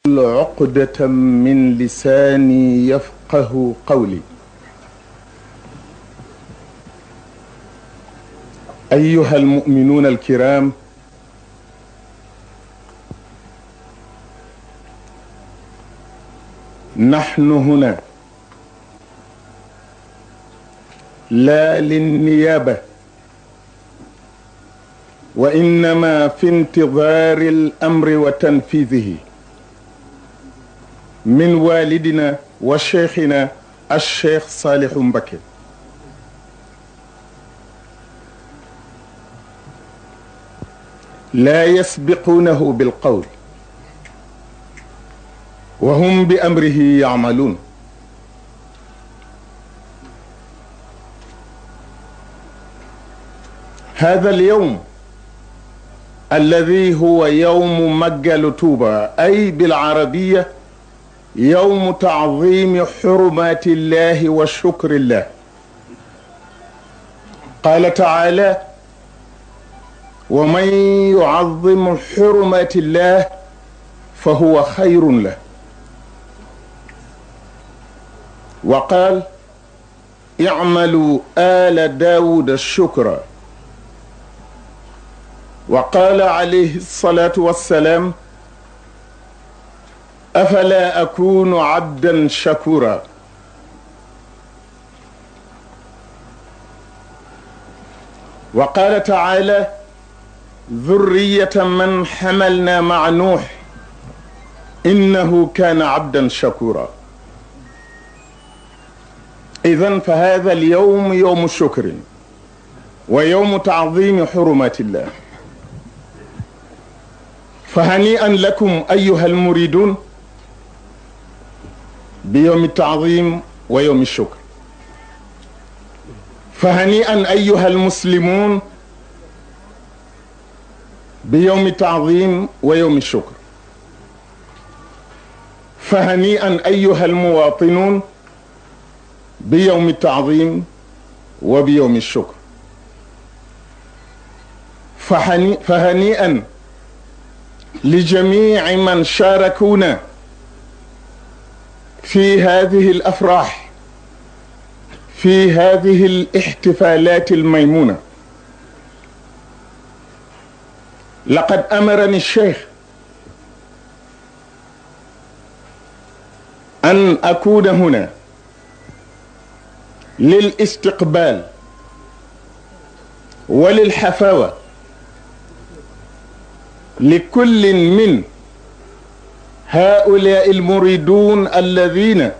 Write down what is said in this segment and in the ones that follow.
عقدة من لساني يفقه قولي. أيها المؤمنون الكرام، نحن هنا لا للنيابة، وإنما في انتظار الأمر وتنفيذه من والدنا وشيخنا الشيخ صالح مبكي. لا يسبقونه بالقول وهم بأمره يعملون. هذا اليوم الذي هو يوم مجل توبة، أي بالعربية يوم تعظيم حرمات الله وشكر الله. قال تعالى: ومن يعظم حرمات الله فهو خير له. وقال: اعملوا آل داود الشكر. وقال عليه الصلاة والسلام: أفلا أكون عبدا شكورا. وقال تعالى: ذرية من حملنا مع نوح إنه كان عبدا شكورا. إذن فهذا اليوم يوم شكر ويوم تعظيم حرمات الله. فهنيئا لكم أيها المريدون بيوم التعظيم ويوم الشكر. فهنيئا أيها المسلمون بيوم التعظيم ويوم الشكر. فهنيئا أيها المواطنون بيوم التعظيم وبيوم الشكر. فهنيئا لجميع من شاركونا في هذه الأفراح، في هذه الاحتفالات الميمونة. لقد أمرني الشيخ أن أكون هنا للاستقبال وللحفاوة لكل من هؤلاء المريدون الذين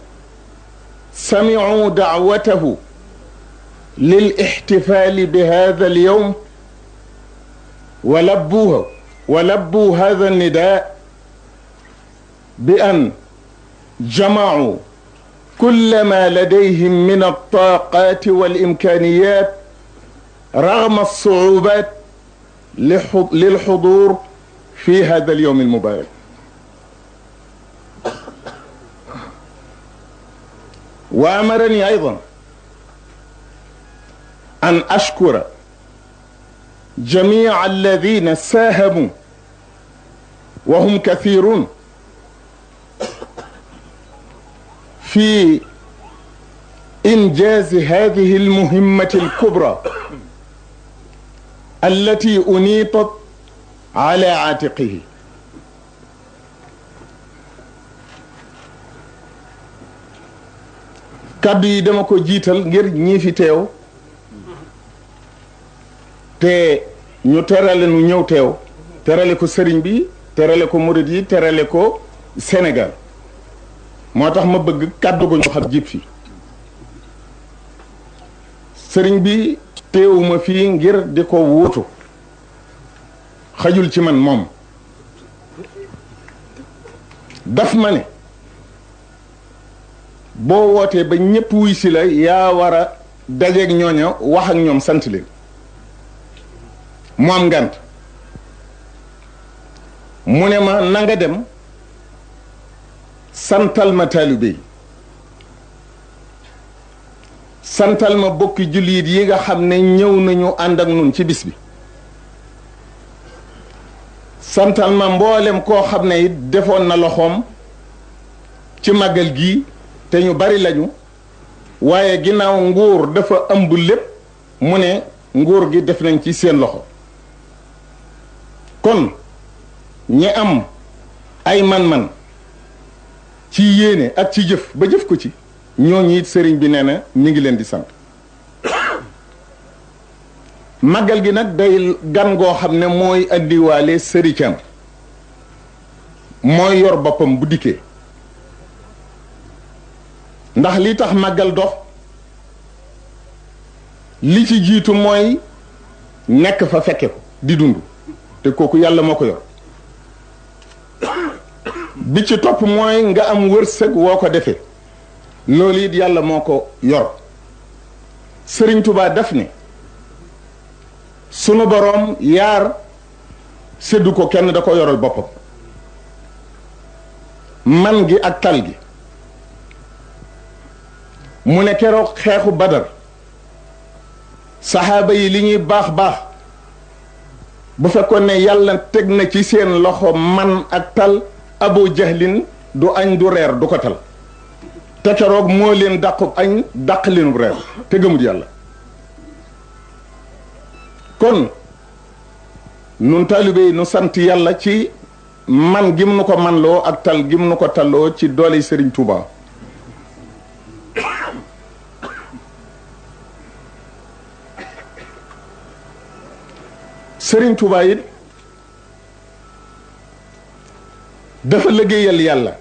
سمعوا دعوته للاحتفال بهذا اليوم ولبوا هذا النداء بأن جمعوا كل ما لديهم من الطاقات والإمكانيات رغم الصعوبات للحضور في هذا اليوم المبارك. وأمرني أيضا أن أشكر جميع الذين ساهموا وهم كثيرون في إنجاز هذه المهمة الكبرى التي أنيطت على عاتقه. kaddu yi dama ko jiital ngir ñi fi teew te ñu terale nu ñëw teew, terale ko sëriñ bi, terale ko murid yi, terale ko Sénégal. moo tax ma bëgg kaddu gu ñu xam jib fi. sëriñ bi teewuma fii ngir di ko wuutu, xajul ci man moom. daf ma ne boo wootee ba ñëpp wuy si la yaa war a dajeeg ñooña wax ak ñoom sant leen. mu am ngant mu ne ma na nga dem santal ma taalibe yi, santal ma bokki jullit yi nga xam ne ñëw nañu ànd ak nun ci bis bi. santal ma mboolem koo xam ne it defoon na loxoom ci màggal gii te ñu bari lañu waaye ginnaaw nguur dafa ëmb lépp mu ne nguur gi def nañ ci seen loxo kon ñi am ay man-man ci yéene ak ci jëf ba jëf ko ci ñooñu it sëriñ bi nee na mi ngi leen di sant màggal gi nag day gan goo xam ne mooy andiwaale sëricam mooy yor boppam bu dikkee ndax li tax màggal dox li ci jiitu mooy nekk fa fekke ko di dund te kooku yàlla moo ko yor bi ci topp mooy nga am wërsëg woo ko defee loolu it yàlla moo ko yor Sëriñ Tuubaa def ne sunu boroom yaar séddu ko kenn da ko yoral boppam man gi ak tal gi mu ne keroog xeexu Badar saxaaba yi li ñuy baax baax bu fekkoon ne yàlla teg na ci seen loxo man ak tal Abu Jahlin du añ du reer du ko tal te keroog moo leen dàqub añ dàq leenub reer te gëmut yàlla kon nun taalibe yi nu sant yàlla ci man gim nu ko manloo ak tal gim nu ko talloo ci doole Sëriñ Tuuba Sëriñ Tuuba it dafa liggéeyal yàlla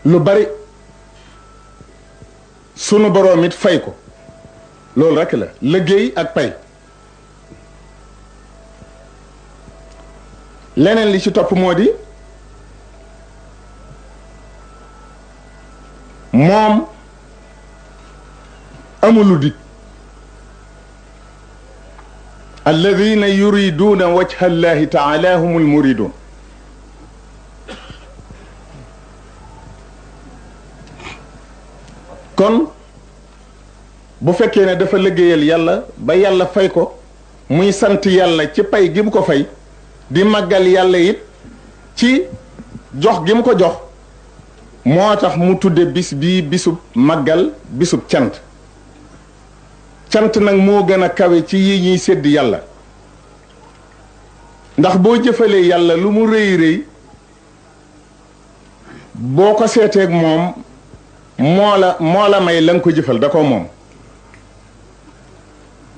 lu bari sunu boroom it fay ko loolu rekk la liggéey ak pay leneen li ci topp moo di moom amulu dig alladina yuriduna wajha allahi taala humul muridun kon bu fekkee ne dafa liggéeyal yàlla ba yàlla fay ko muy sant yàlla ci pay gi mu ko fay di màggal yàlla it ci jox gi mu ko jox moo tax mu tudde bis bii bisub màggal bisub cant cant nag moo gën a kawe ci yi ñuy sédd yàlla ndax boo jëfalee yàlla lu mu rëy rëy boo ko seeteeg moom moo la may la nga ko jëfal da ko moom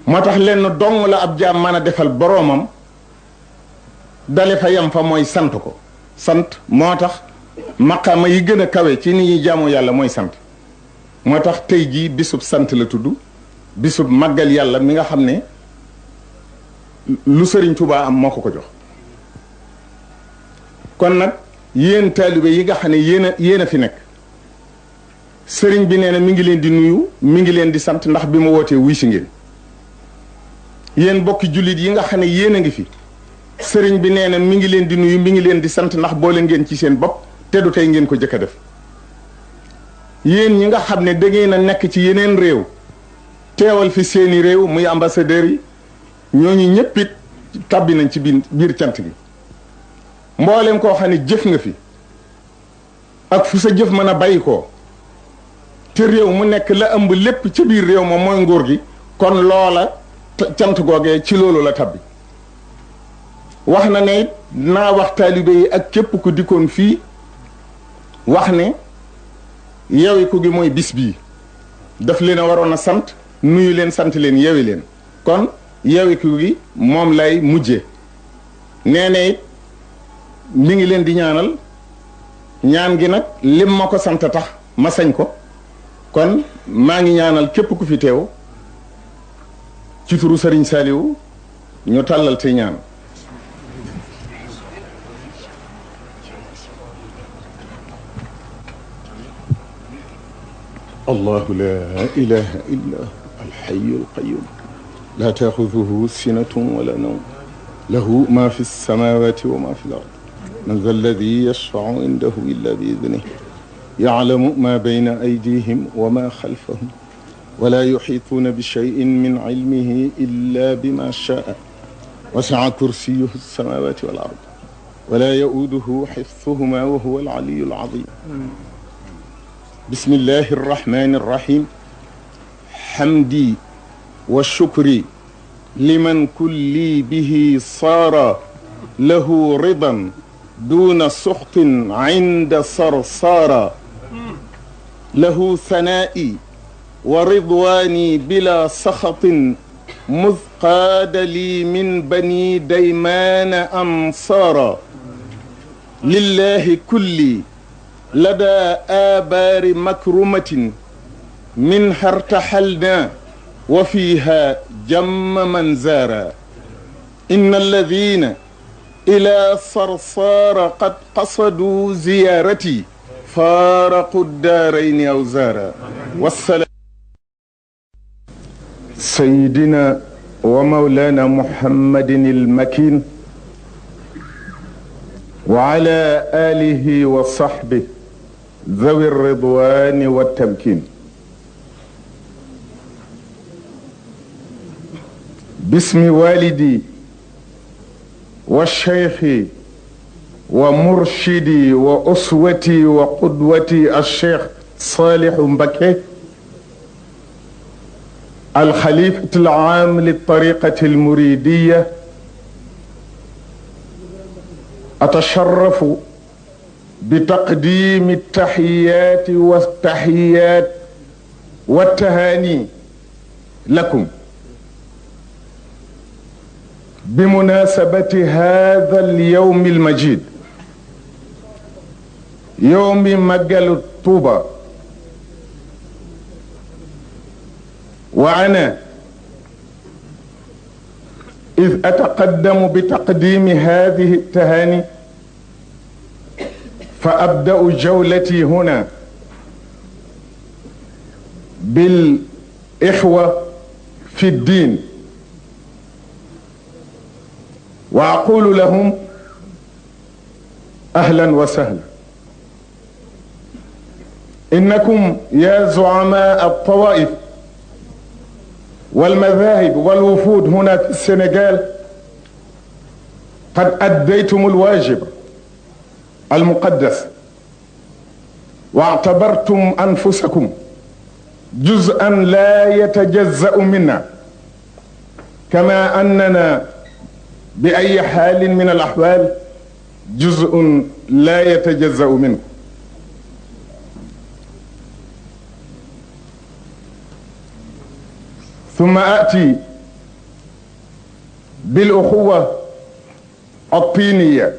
moo tax lenn dong la ab jaam mën a defal boroomam dale fa yam fa mooy sant ko sant moo tax maqaama yi gën a kawe ci ni ñuy jaamu yàlla mooy sant moo tax tey jii bisub sant la tudd bisub màggal yàlla mi nga xam ne lu Sëriñ Tuubaa am moo ko ko jox kon nag yéen taalibe yi nga xam ne yéen a fi nekk sëriñ bi nee na mi ngi leen di nuyu mi ngi leen di sant ndax bi mu wootee wuy si ngeen yéen bokki jullit yi nga xam ne yéen a ngi fi sëriñ bi nee na mi ngi leen di nuyu mi ngi leen di sant ndax boole ngeen ci seen bopp te du tey ngeen ko jëkk a def yéen ñi nga xam ne da ngeen a nekk ci yeneen réew teewal fi seeni réew muy ambassadeurs yi ñooñu ñëpp it tàbbi nañ ci biir cant gi mboolem koo xam ne jëf nga fi ak fu sa jëf mën a bàyyi koo te réew mu nekk la ëmb lépp ci biir réew moom mooy nguur gi kon loola cant googee ci loolu la tabbi wax na ne naa wax taalibe yi ak képp ku dikkoon fii wax ne yewi ku gi mooy bis bii daf leen a waroon a sant nuyu leen sant leen yewi leen kon yewi ku gi moom lay mujje nee na it mi ngi leen di ñaanal ñaan gi nag lim ma ko sant tax ma sañ ko kon maa ngi ñaanal képp ku fi teew ci turu Sëriñ Saaliwu ñu tàllal te ñaan الله لا إله إلا الحي القيوم لا تأخذه سنة ولا نوم له ما في السماوات وما في الأرض من ذا الذي يشفع عنده إلا بإذنه يعلم ما بين أيديهم وما خلفهم ولا يحيطون بشيء من علمه إلا بما شاء وسع كرسيه السماوات والأرض ولا يؤوده حفظهما وهو العلي العظيم. بسم الله الرحمن الرحيم. حمدي والشكر لمن كلي به صار له رضا دون سخط عند صرصار، له ثنائي ورضواني بلا سخط مذ قاد لي من بني ديمان أنصارا، لله كلي لدى آبار مكرمة منها ارتحلنا وفيها جم من زارا، إن الذين إلى صرصار قد قصدوا زيارتي فارقوا الدارين أوزارا. والسلام سيدنا ومولانا محمد المكين وعلى آله وصحبه ذوي الرضوان والتمكين. باسم والدي والشيخ ومرشدي وأسوتي وقدوتي الشيخ صالح مبكي الخليفة العام للطريقة المريدية، أتشرف بتقديم التحيات والتهاني لكم بمناسبة هذا اليوم المجيد، يوم مجل الطوبة. وأنا إذ أتقدم بتقديم هذه التهاني فأبدأ جولتي هنا بالإخوة في الدين، وأقول لهم أهلا وسهلا. إنكم يا زعماء الطوائف والمذاهب والوفود هنا في السنغال قد أديتم الواجب المقدس، واعتبرتم أنفسكم جزءا لا يتجزأ منا، كما أننا بأي حال من الأحوال جزء لا يتجزأ منه. ثم آتي بالأخوة الطينية،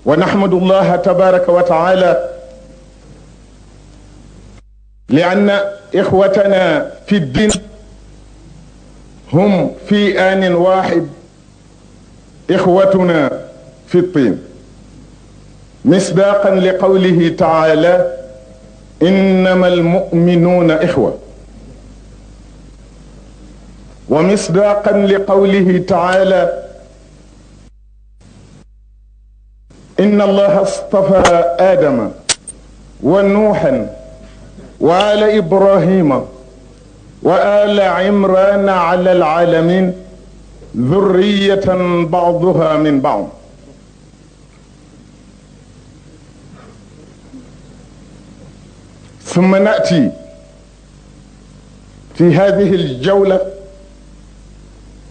ونحمد الله تبارك وتعالى لأن إخوتنا في الدين هم في آن واحد إخوتنا في الطين، مصداقا لقوله تعالى إنما المؤمنون إخوة، ومصداقا لقوله تعالى إن الله اصطفى آدم ونوحا وآل إبراهيم وآل عمران على العالمين ذرية بعضها من بعض. ثم نأتي في هذه الجولة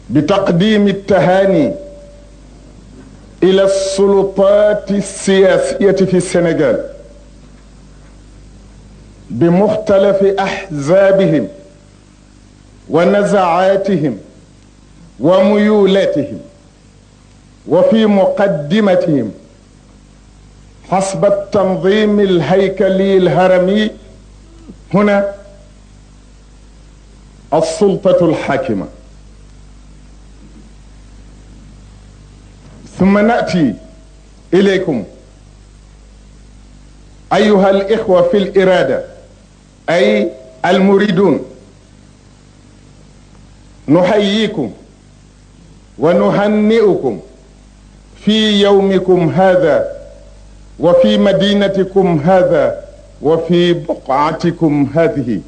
بتقديم التهاني إلى السلطات السياسية في السنغال بمختلف أحزابهم ونزعاتهم وميولاتهم، وفي مقدمتهم حسب التنظيم الهيكلي الهرمي هنا السلطة الحاكمة. ثم نأتي إليكم أيها الإخوة في الإرادة أي المريدون، نحييكم ونهنئكم في يومكم هذا وفي مدينتكم هذا وفي بقعتكم هذه.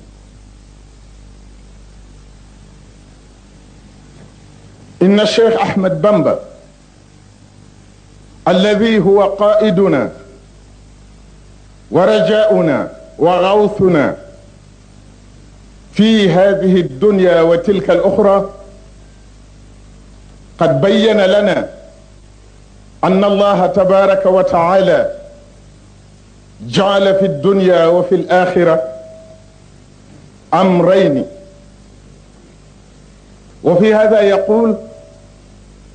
إن الشيخ أحمد بامبا الذي هو قائدنا ورجاؤنا وغوثنا في هذه الدنيا وتلك الأخرى، قد بين لنا أن الله تبارك وتعالى جعل في الدنيا وفي الآخرة أمرين. وفي هذا يقول: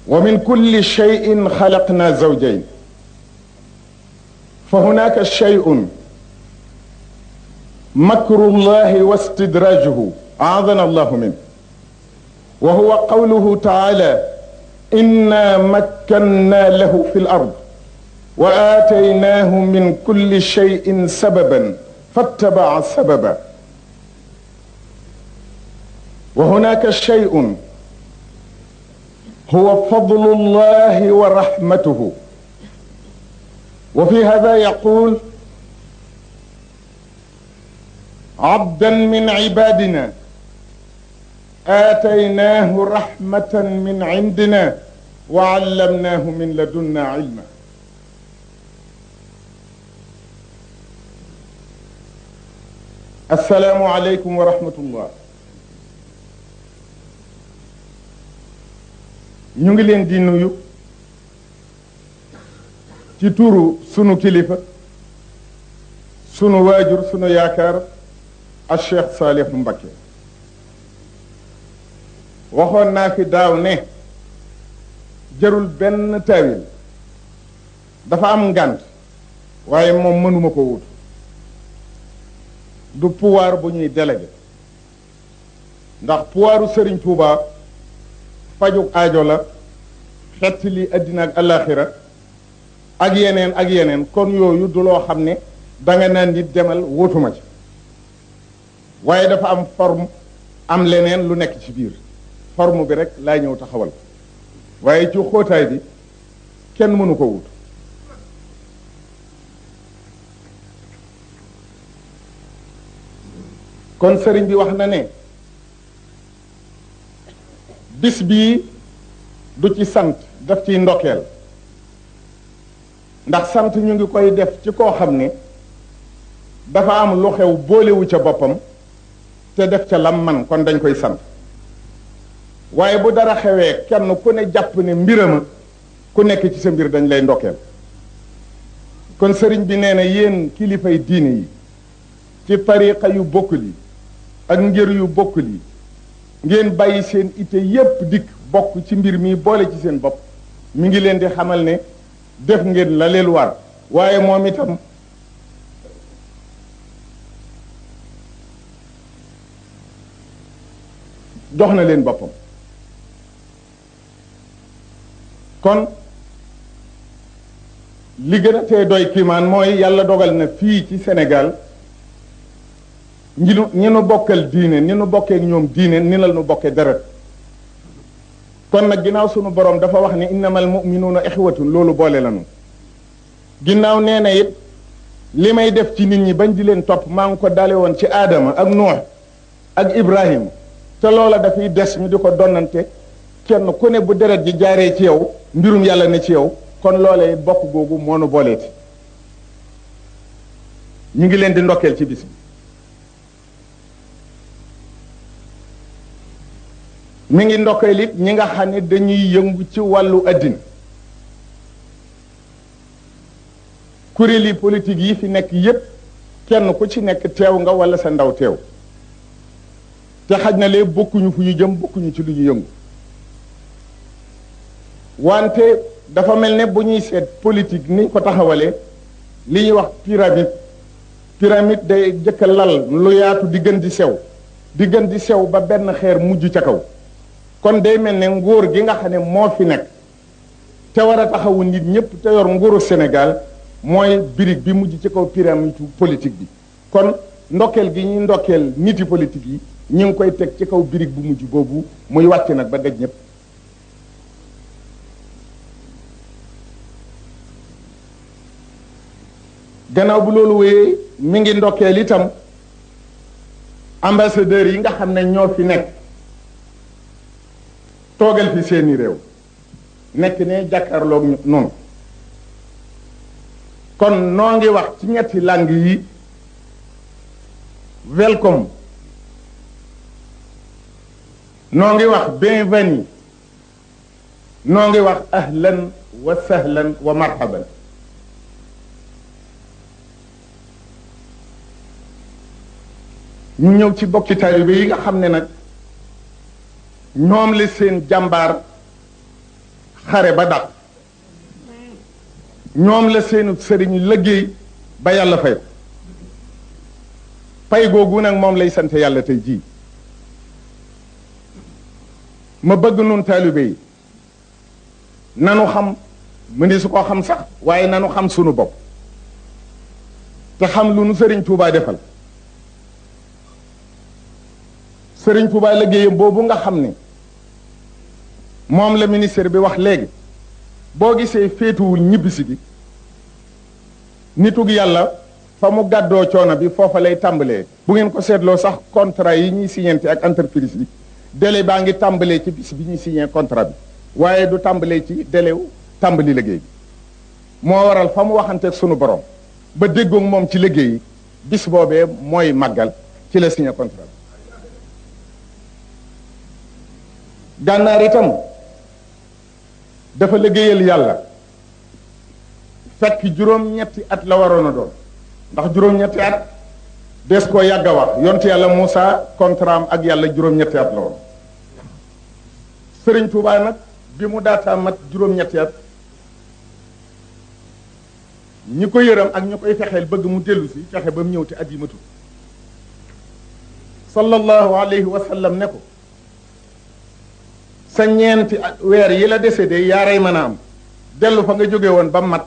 ومن كل شيء خلقنا زوجين. فهناك شيء مكر الله واستدراجه أعاذنا الله منه، وهو قوله تعالى: إنا مكنا له في الأرض وآتيناه من كل شيء سببا فاتبع سببا. وهناك شيء هو فضل الله ورحمته، وفي هذا يقول: عبدا من عبادنا آتيناه رحمة من عندنا وعلمناه من لدنا علما. السلام عليكم ورحمة الله. ñu ngi leen di nuyu ci turu sunu kilifa, sunu waajur, sunu yaakaar al Cheikh Saliou Mbacké. waxoon naa fi daaw ne jarul benn taawil, dafa am ngànt waaye moom mënuma ko wut, du pouvoir bu ñuy délégué, ndax pouvoiru Serigne Touba fajug aajo la, xett li addina ak alaxira ak yeneen, kon yooyu du loo xam ne danga naan nit demal wóotuma ci, waaye dafa am forme, am leneen lu nekk ci biir forme bi rek laa ñëw taxawal, waaye ci xóotaay bi kenn mënu ko wut. kon sëriñ bi wax na ne bis bii du ci sant, daf ciy ndokkeel, ndax sant ñu ngi koy def ci koo xam ne dafa am lu xew boolewu ca boppam te def ca lam man, kon dañ koy sant. waaye bu dara xewee kenn ku ne jàpp ne mbirama, ku nekk ci sa mbir dañ lay ndokkeel. kon sëriñ bi nee na yéen kilifay diine yi ci tariqa yu bokkul yi ak ngir yu bokkul yi, ngeen bàyyi seen ite yépp dikk bokk ci mbir mi boole ci seen bopp, mi ngi leen di xamal ne def ngeen la leen war, waaye moom itam jox na leen boppam. kon li gën a tee doy kiimaan mooy yàlla dogal na fii ci Sénégal ñi nu bokkal diine, ni nu bokkee ñoom diine, ni la nu bokkee deret. kon nag ginnaaw sunu borom dafa wax ne innamal mu'minuuna ixwatun, loolu boole lanu. ginnaaw nee na it li may def ci nit ñi bañ di leen topp maa ngi ko dale woon ci Aadama ak Nuux ak Ibrahima, te loola dafay des ñu di ko donnante, kenn ku ne bu deret ji jaaree ci yow mbirum yàlla ne ci yow, kon loolee bokk googu moo nu booleeti. ñu ngi leen di ndokkeel ci bis bi. mi ngi ndokkeel it ñi nga xam ne dañuy yëngu ci wàllu addina, kuréeli politique yi fi nekk yépp kenn ku ci nekk teew nga wala sa ndaw teew, te xaj na lee bokkuñu fu ñu jëm, bokkuñu ci lu ñu yëngu. wante dafa mel ne bu ñuy seet politique ni ko taxawalee, li ñuy wax pyramide day jëkk lal lu yaatu di gën di sew ba benn xeer mujj ca kaw. kon day mel ne nguur gi nga xam ne moo fi nekk te war a taxawu nit ñëpp te yor nguuru Sénégal mooy birig bi mujj ci kaw pyramide politique bi. kon ndokkeel gi ñuy ndokkeel niti politique yi ñu ngi koy teg ci kaw birig bu mujj boobu, muy wàcc nag ba daj ñëpp. gannaaw bu loolu wéyee mi ngi ndokkeel itam ambassadeurs yi nga xam ne ñoo fi nekk toogal fi seeni réew, nekk ne jàkkaarloog noonu, kon noo ngi wax ci ñetti langue yi welcome, noo ngi wax bienvenue, noo ngi wax ahlan wa sahlan wa marhaban. ñu ñëw ci bokki taalibe yi nga xam ne nag ñoom la seen jàmbaar xare ba dàq, ñoom la seenu sëriñ liggéey ba yàlla fay pay googu nag moom lay sant yàlla tey jii. ma bëgg nun taalibe yi nanu xam mu ni su ko xam sax waaye nanu xam sunu bopp te xam lu nu sëriñ Tuubaa defal. sëriñ Tuubaa liggéeyam boobu nga xam ne moom la ministère bi wax léegi, boo gisee féetuwul ñibbisi gi, nitug yàlla fa mu gàddoo coono bi foofa lay tàmbalee. bu ngeen ko seetloo sax contrat yi ñuy signante ak entreprise yi délai baa ngi tàmbalee ci bis bi ñuy signé contrat bi, waaye du tàmbalee ci délai wu tàmbali liggéey bi. moo waral fa mu waxanteeg sunu borom ba déggoog moom ci liggéey yi, bis boobee mooy màggal ci la signé contrat bi. gànnaar itam dafa liggéeyal yàlla fekk juróom-ñetti at la waroon a doon, ndax juróom-ñetti at des koo yàgg a wax. yonte yàlla Moussa contrat am ak yàlla juróom-ñetti at la woon. Sëriñ Tuubaa nag bi mu daataa mat juróom-ñetti at, ñi ko yërëm ak ñi koy fexeel bëgg mu dellu si fexe ba mu ñëw te at yi matul. sallallahu alayhi wa sallam ne ko sa ñeenti weer yi la décédé yaaray mën a am, dellu fa nga jóge woon ba mat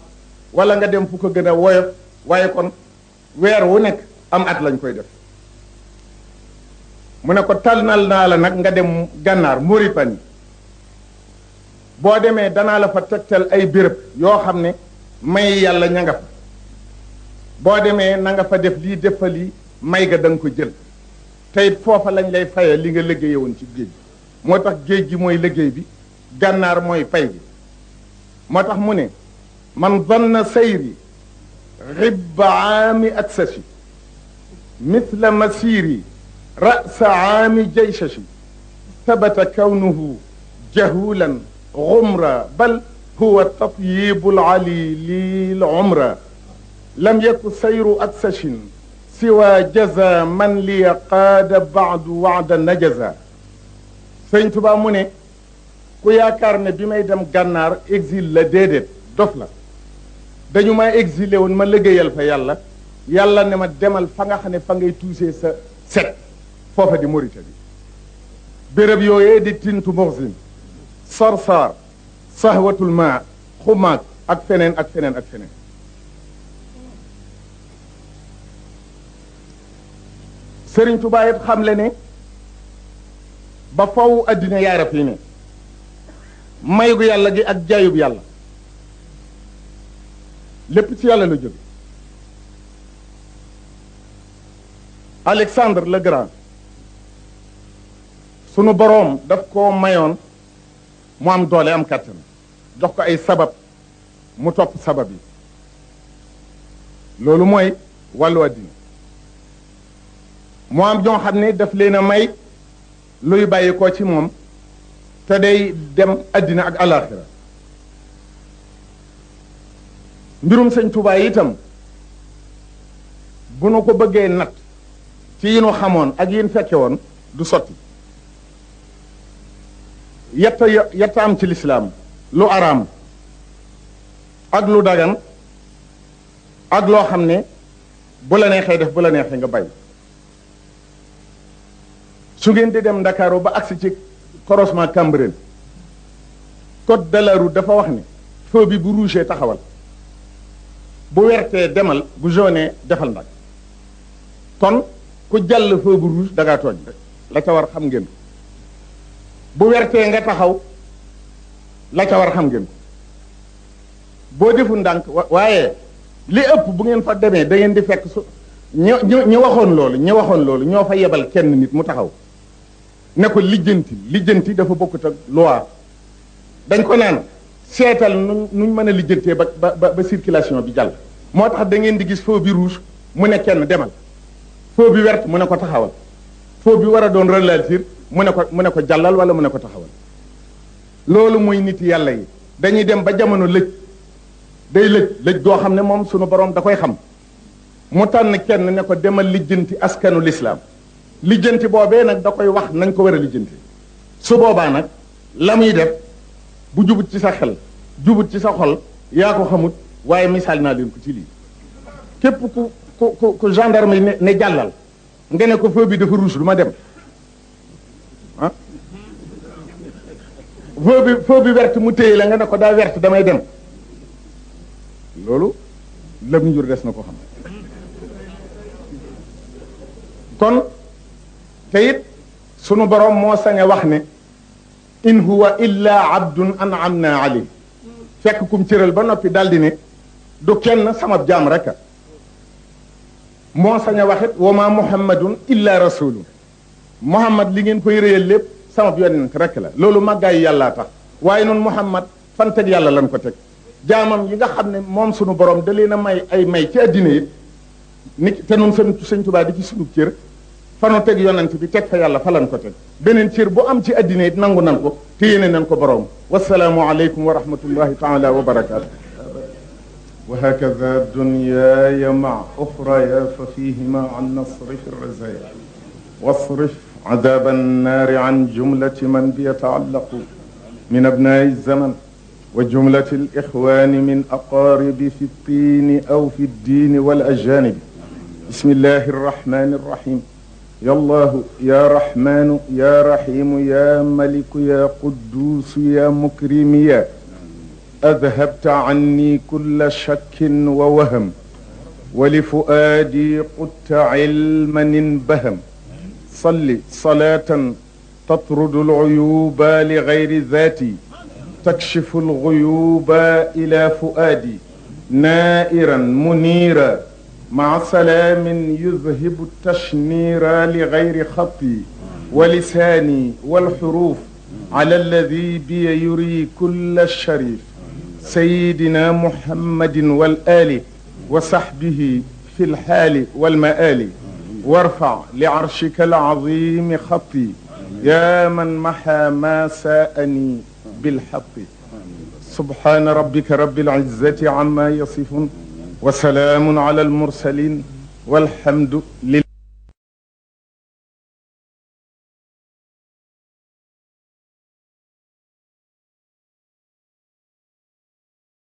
wala nga dem fu ko gën a woyof, waaye kon weer wu nekk am at lañ koy def. mu ne ko tànnal naa la nag nga dem gànnaar Mauritanie, boo demee danaa la fa tegtal ay béréb yoo xam ne may yàlla ña nga fa, boo demee na nga fa def lii def fa lii, may ga da nga ko jël te it foofa lañ lay faye li nga liggéeye woon ci géej gi. moo tax géej gi mooy liggéey bi, gànnaar mooy pay bi. moo tax mu ne man zanna sayri ribba aami aksashi mithla masiri ra'sa aami jaysashi tabata kawnuhu jahulan gumra bal huwa tatyibu lali lil umra lam yaku sayru aksashin siwa jaza man li qaada baadu waada najaza. Sëñ Tuubaa mu ne ku yaakaar ne bi may dem gànnaar exil la, déedéet, dof la. dañu ma exilé woon ma liggéeyal fa yàlla, yàlla ne ma demal fa nga xam ne fa ngay tuusee sa set, foofa di Mauritanie. béréb yooyee di Tintu Moxsin, Sarsar, Sahwatul Ma, Xumaag ak feneen ak feneen ak feneen. Sëriñ Tuubaa it xam le ne ba faw addina yaara fii ne maygu yàlla gi ak jaayub yàlla lépp ci yàlla la jóge. Alexandre le Grand sunu boroom daf koo mayoon mu am doole am kàttan, jox ko ay sabab mu topp sabab yi. loolu mooy wàllu addina. mu am ñoo xam ne daf leen a may luy bàyyi ko ci moom te day dem addina ak alaxira. mbirum sëñ Tuubaa itam bu nu ko bëggee nat ci yi nu xamoon ak yi nu fekke woon du sotti. yetta am ci lislaam: lu araam ak lu dagan ak loo xam ne bu la neexee def bu la neexee nga bàyyi. su ngeen di dem Ndakaaru ba agsi ci croisement Cambérène, code de la route dafa wax ne feu bi bu rouge taxawal, bu wertee demal, bu jaune defal ndag. kon ku jàll feu bu rouge da ngaa tooñ rek, la ca war xam ngeen ko. bu wertee nga taxaw, la ca war xam ngeen ko. boo defu ndànk waaye li ëpp bu ngeen fa demee da ngeen di fekk su ñi waxoon loolu ñoo fa yebal kenn nit mu taxaw ne ko lijjanti dafa bokkut ak loi. dañ ko naan seetal nuñ mën a lijjantee ba circulation bi jàll. moo tax da ngeen di gis feu bi rouge mu ne kenn demal, feu bi vert mu ne ko taxawal, feu bi war a doon ralentir mu ne ko jàllal wala mu ne ko taxawal. loolu mooy nit yàlla yi dañuy dem ba jamono lëj day lëj goo xam ne moom sunu borom da koy xam mu tànn kenn ne ko demal lijjanti askanu lislaam. lijjanti boobee nag da koy wax nañ ko war a lijjanti. su boobaa nag la muy def bu jubut ci sa xel jubut ci sa xol yaa ko xamut, waaye misaal naa leen ko ci lii. képp ku gendarme yi ne jàllal nga ne ko feu bi dafa rouge du ma dem ah. feu bi vert mu téye la nga ne ko daa vert damay dem, loolu lam njur des na ko xam. kon te it sunu borom moo sañ a wax ne in huwa illa abdun an'amna alayhi, fekk kum cëral ba noppi daldi ne du kenn sama jaam rek a moo sañ a waxit wa ma muhammadun illa rasulun, muhammad li ngeen koy réyal lépp sama yonent rek la. loolu màggaayu yàllaa tax, waaye noonu muhammad fan teg yàlla lan ko teg. jaamam yi nga xam ne moom sunu borom da leen a may ay may ci addina yi ni te noonu sëñ Tuubaa di ci sunu cër fanu teg yonent bi teg fa yàlla fa lan ko teg. beneen cër bu am ci addina yi nangu nan ko te yéene nan ko borom. wasalaamu aleykum wa rahmatullahi taala wa barakaatu. wa hakada dunyaaya ma uxraya fa fihima an nasrif razaya wasrif عذاب النار عن جملة من بيتعلق من أبناء الزمن وجملة الإخوان من أقارب في الطين أو في الدين والأجانب. بسم الله الرحمن الرحيم. يا الله يا رحمن يا رحيم يا ملك يا قدوس يا مكرم يا أذهبت عني كل شك ووهم ولفؤادي قدت علما انبهم. صل صلاة تطرد العيوب لغير ذاتي تكشف الغيوب إلى فؤادي نائرا منيرا مع سلام يذهب التشنير لغير خطي ولساني والحروف على الذي بي يري كل الشريف سيدنا محمد والآل وصحبه في الحال والمآل. وارفع لعرشك العظيم خطي يا من محى ما ساءني بالحق. سبحان ربك رب العزة عما يصفون وسلام على المرسلين والحمد لله.